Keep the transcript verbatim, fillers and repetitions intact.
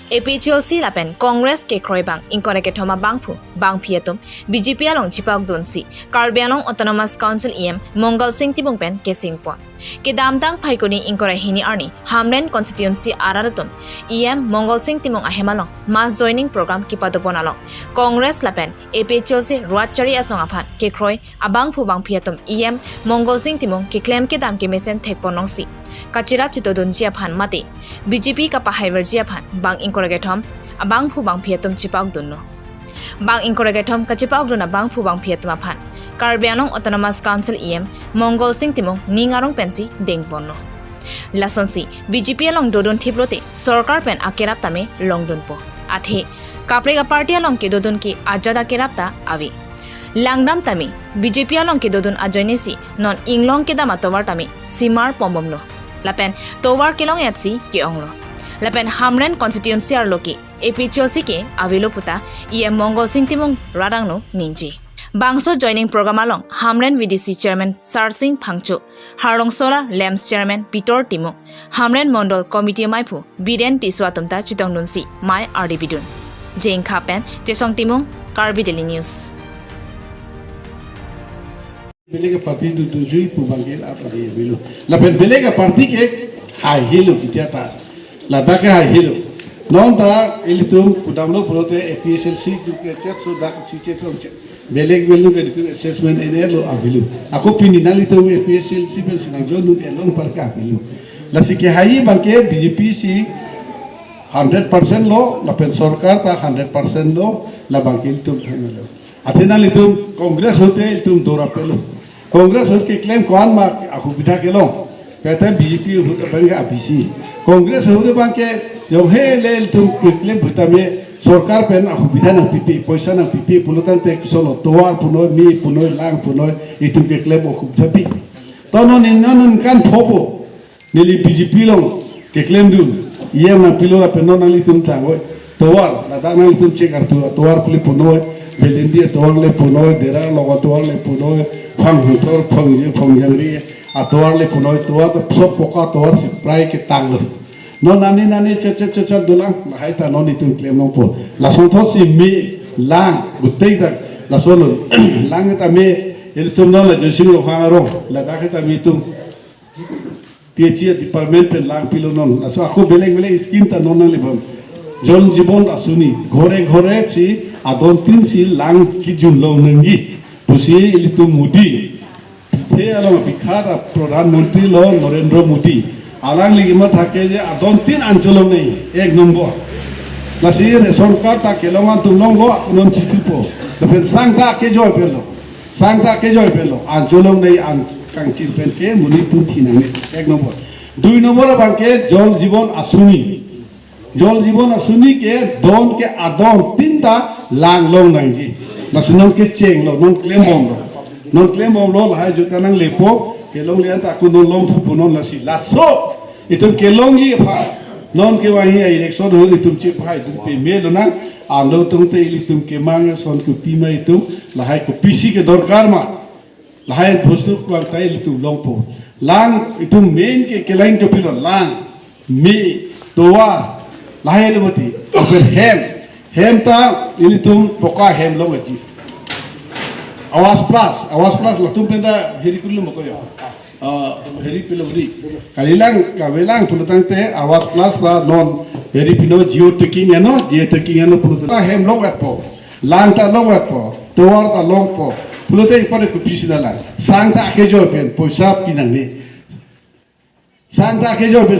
APHLC lapen Congress kekroi bang ingkoi ra kethom abangphu bangphi atum BJP along chipakdunsi Karbi Anglong Autonomous Council EM Mongal Sing Timung pen kesingpon. Kedamtang Phaikuni ingkoi ra hini arni Hamren constituency arat atum EM Mongal Sing Timung ahem along mass joining program kepadopon along Congress lapen APHLC ruat chari asong aphan kekroi abangphu bangphi atum EM Mongal Sing Timung keklem kedam kemesen thekpon longsi kachirap chitodunji aphan mate BJP kapahaiverji aphan bang ingkoi ra kethom abangphu bangphi atum chipakdunlo. Bang ingkoi ra kethom kachipakdun abangphu bangphi atum aphan Karbi Anglong Autonomous Council EM Mongal Sing Timung ning arong pensi dengponlo. Lasonsi BJP along dodun thiplote sorkar pen akerap tame longdunpo. Athe kaprek aparty along kedodun ke ajat akerap ta ave. Langdam tame BJP along kedodun ajoinesi non inglong kedam atovar tame simar pombomlo. Lapen tovar kelong-etsi ke-onglo. Lapen Hamren constituency arlo ke APHLC ke avelo puta EM Mongal Sing Timung rat angno ningje. Bangso joining program along Hamren VDC Chairman Sarsing Phangcho, Harlongso-la LAMPS Chairman Pitor Timung, Hamren Mondol Committee maiphu Biren Tisso atum ta chetongdunsi mei ardi bidun. Jengkha pen Chesong Timung, Karbi Daily News. Beleg aparty dodunjui pu bangke la aparty avelo. Lapen beleg aparty ke haihelo ketia ta. Ladak ke haihelo. Non ta ilitum pudamlo pulote APHLC atum ke chetso dak si chetso chet. Beleg beleg ke ilitum assessment ene lo avelo. Ako pini nanglitum APHLC pensi nangjodun along apar ke avelo. Lasi kehai bangke BJP si hundred percent lo, lapen sorkar ta hundred percent lo, la bangke ilitum thanglo. Athe nanglitum Congress ahut te ilitum dorap pelo. Congress ahut keklem ko-an ma asubidha kelong. Kata BJP ahut abang ke abisi. Congress ahut abang ke jong he le ilitum keklem putame sorkar pen asubidha nangpipe, poisa nangpipe pulo tangte kosonlo tovar punoi, me punoi, lang punoi, itum keklem asubidha pi. To non in non in kan thopo. Neli BJP along keklemdun, EM nangpilo lapen non nanglitum tangoi. Tovar, ladak nanglitum check artu, tovar pule punoi, Belendi tovar le punoi, Dera logo tovar le punoi, Phanghutor, Phangje, Phangjangri, atovar le punoi, tovar to sob poka tovar si prai ketanglo. Non nani nani chet chet chet chet dolang, lahai ta non itum klem longpo. Lasonthotsi me lang, gutei dak, lasonlo, lang ta me, ilitum non la Joysing Ronghang arong, ladak ta me itum PHE department pen lang pilo non. Laso ako beleg beleg scheme ta non nanglipon. Jal Jeevan Ashuni. Ghore ghore si adon tin si lang kejun long nangji pusi ilitum Modi. Te along bikhat a Pradhan Mantri lo Narendra Modi. Alangli kemathake je adon tin anchot longnang ek nombor. Lasi ration card ta kelong atum longlo non chisipo. Lapen sang ta kejoi pelo. Sang ta kejoi pelo, anchot longnang an kangchir pen ke monit atum thi nangne, ek nombor. Dui nombor abang ke Jal Jeevan Ashuni. Jal Jeevan Ashuni ke don ke adon tin ta lang long nangji. Lasi non kechenglo, non klembomlo. Non klembomlo, lahai juta nanglepo, kelongle anta ako non longthupo non lasi. Laso itum kelongji aphan. Non kevangji a-election ahut itum chepahai itum pemelo nang. Ando tangte ilitum kemang ason kopi ma itum, lahai kopisi ke dorkar ma. Lahai bostu kwang ta ilitum longpo. Lang itum main ke kelang kopilo, lang, me, tovar, lahai le mati, aper hem, hem ta ilitum poka hem longji. Awas Plus, Awas Plus latum pen ta heri kulum ko ya. Ah, heri pilo heri. Kalilang, kavelang pulo tangte Awas Plus ta non heri pino geo tagging ano, geo tagging ano pulo tangte hem longpo. Lang ta longpo, tovar ta longpo. Pulote ipare kopisi dalang. Sang ta kejoi pen, poisa pi nangne. Sang ta kejoi pen,